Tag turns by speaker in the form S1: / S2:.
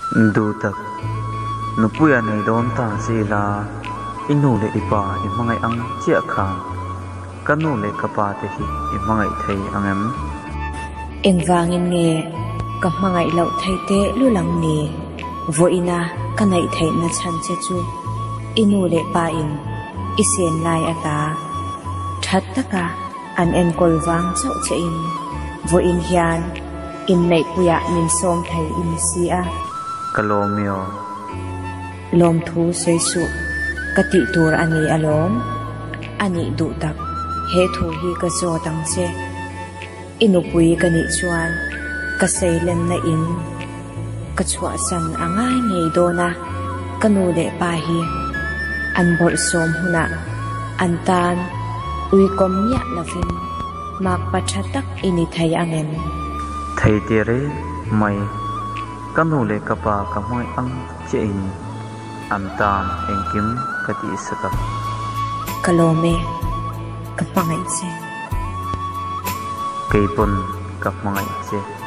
S1: Duh tak, nupuia nei dawn ta che ila, i nu leh i pa i hmangaih ang chiah khan ka nu leh ka pa te hi i hmangaih thei ang em?
S2: Engvangin nge ka hmangaih loh theih teh lul ang ni? Vawiina ka neih theihna chhan che chu i nu leh pa in i sen lai ata that taka an enkawl vang chauh che in vawiin hian inneihpuiah min sawm thei i ni si a.
S1: Ka lawm i aw.
S2: Lawmthu sawi suh ka tih tur a ni alawm. A nih duh tak, he thu hi ka zawt ang che. I nupui ka nih chuan ka seilenna in ka chhuahsan a ngai ngei dawn a, ka nu leh pa hi an bawlhsawm hunah an tan uikawm miah lovin makpa tha tak i ni thei ang em?
S1: Thei teh reng mai, ka nu leh ka pa ka hmangaih ang chiah in an tan engkim ka tihsak a.
S2: Ka lawm e, ka hmangaih che.
S1: Keipawn ka hmangaih che.